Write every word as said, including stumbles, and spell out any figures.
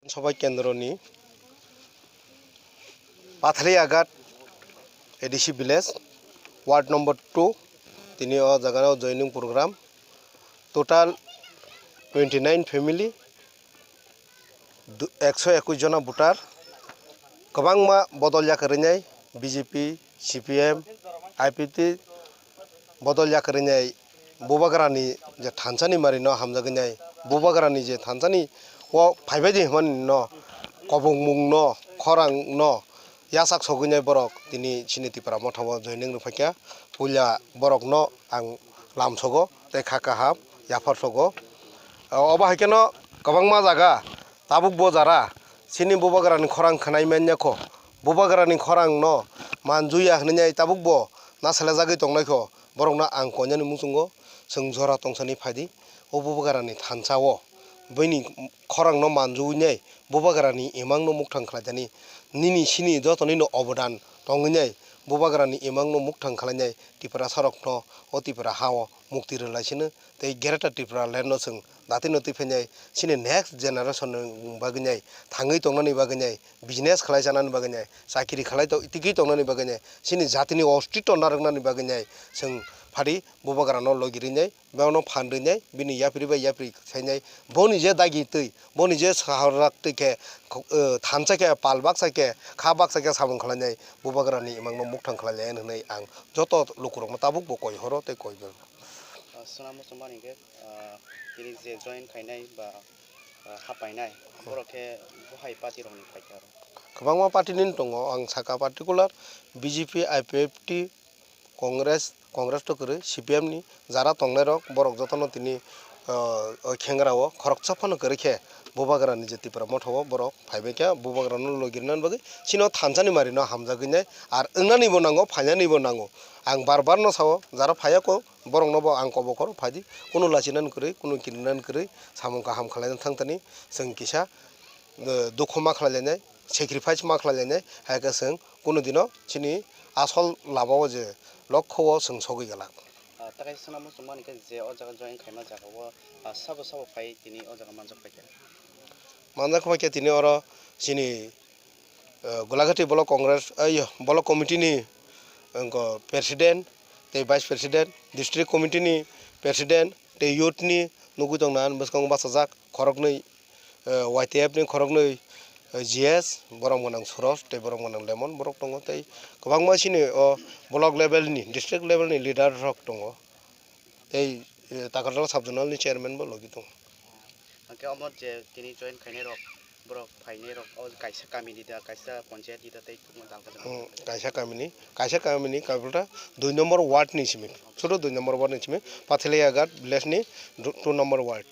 Sabai Kendroni Pathaliagat A D C village, ward number two, tini o jaga o joining program, total twenty nine family, du-, ekso ekwis jona voter, kwbangma bodol yakarwi nai, B J P, C P M, I P T, bodol yakarwi nai, Bubagrani je thansani marino hamjagwi nai, Bubagrani je thansani o phaibai di hwnmani no, kobongmung no, khorang no, yachak sogwi nai borok tini chini Tipra Motha o joining rwphaikha. Puila borok no ang lamsogo tei kha kaham yaphar sogo. Obo hai kheno kwbangma jaga tabuk bo jara chini Bubagrani khorang khwnai manya kho. Bubagrani khorang no manjuya hwnwi nai tabuk bo nasalajagwi tongnai kho. Borokno ang koinani muchungo chwng jora tongsani phaidi. O Bubagrani thansa o bini khorangno manjuwi nai Bubagrani imangno mukthang khlaijani. Nini sini jotonino obodan tongwi nai Bubagrani imangno mukthang khlainai Tiprasarokno o Tipra ha o mukti rwlaisino tei Greater Tripura land no chwng datino twi phainai chini next generation ni bagwi nai thangwi tongnani bagwi nai business khlai chanani bagwi nai chakiri khlai to-, tiki tongnani bagwi nai chini jatini ostitw narwknani bagwi nai chwng phadi Bubagrano logi rinai. Bono phan rwnai, bini yapri bai yapri sainai, boni je dagi twi, boni je sahorak twi khe, eh, thansa khe, pal baksa khe, kha baksa khe samung khlainai, Bubagrani imangno mukthang khlainai hwnwi ang joto lukurokno tabuk bo koi horo tei koi ber. Ah, swnamwi chwng mani khe, ah, tini je join khainai ba, ah, hapainai, borok khe bo hai party rokni phaikha aro. Kwbangma party ni tongo, ang saka particular B J P, I P F T, Congress, Congress to kwrwi, C P M ni jara tongnairok, borok jotono tini, o, o khengra o khoroksa phano kwrwi khe Bubagrani je Tipra Motha o borok phaibai khe Bubagrano logi rwnani bagwi chini o thansani marino hamjagwi nai, ar wngnanibo nango, phainanibo nango. Ang bar bar no sao, jara phaiya kho, borokno bo ang kobo khoro phaidi, kunu lachinani kwrwi, kunu kirinani kwrwi, samung kaham khlaina thangtani, chwng kisa, eh, dukhu ma khlailainai, sacrifice ma khlailainai, hai khe chwng kunu dino chini asol lama o je lokho o chwng sogwi glak. Ah, takai swnamwi chwng mani khe je o jaga join khaima jaga o, ah, sabo sabo phai tini o jaga manjak phaikha. Manjak phaikha tini oro chini, eh, Golaghati Block Congress, eh, yo, Block Committee ni, eh, president tei vice president, district committee ni president tei youth ni nugwi tongna bwskango bachajak khoroknwi. eh, Y T F ni khoroknwi, eh, G S, borok mwnang Suros tei borok mwnang Lemon borok tongo tei kwbangma chini o block level ni, district level ni leader rok tongo tei, eh, Takarjala sub zonal ni chairman bo logi tongo. Hwnkhe omo je tini join khainai rok, borok phainai rok o kaisa kami ni da, kaisa panchayat ni da tei Hmm, kaisa kami ni, kaisa kami ni kaisa dui number ward ni simi, suru dui number ward ni simi, Pathaliagat village ni du-, two number ward.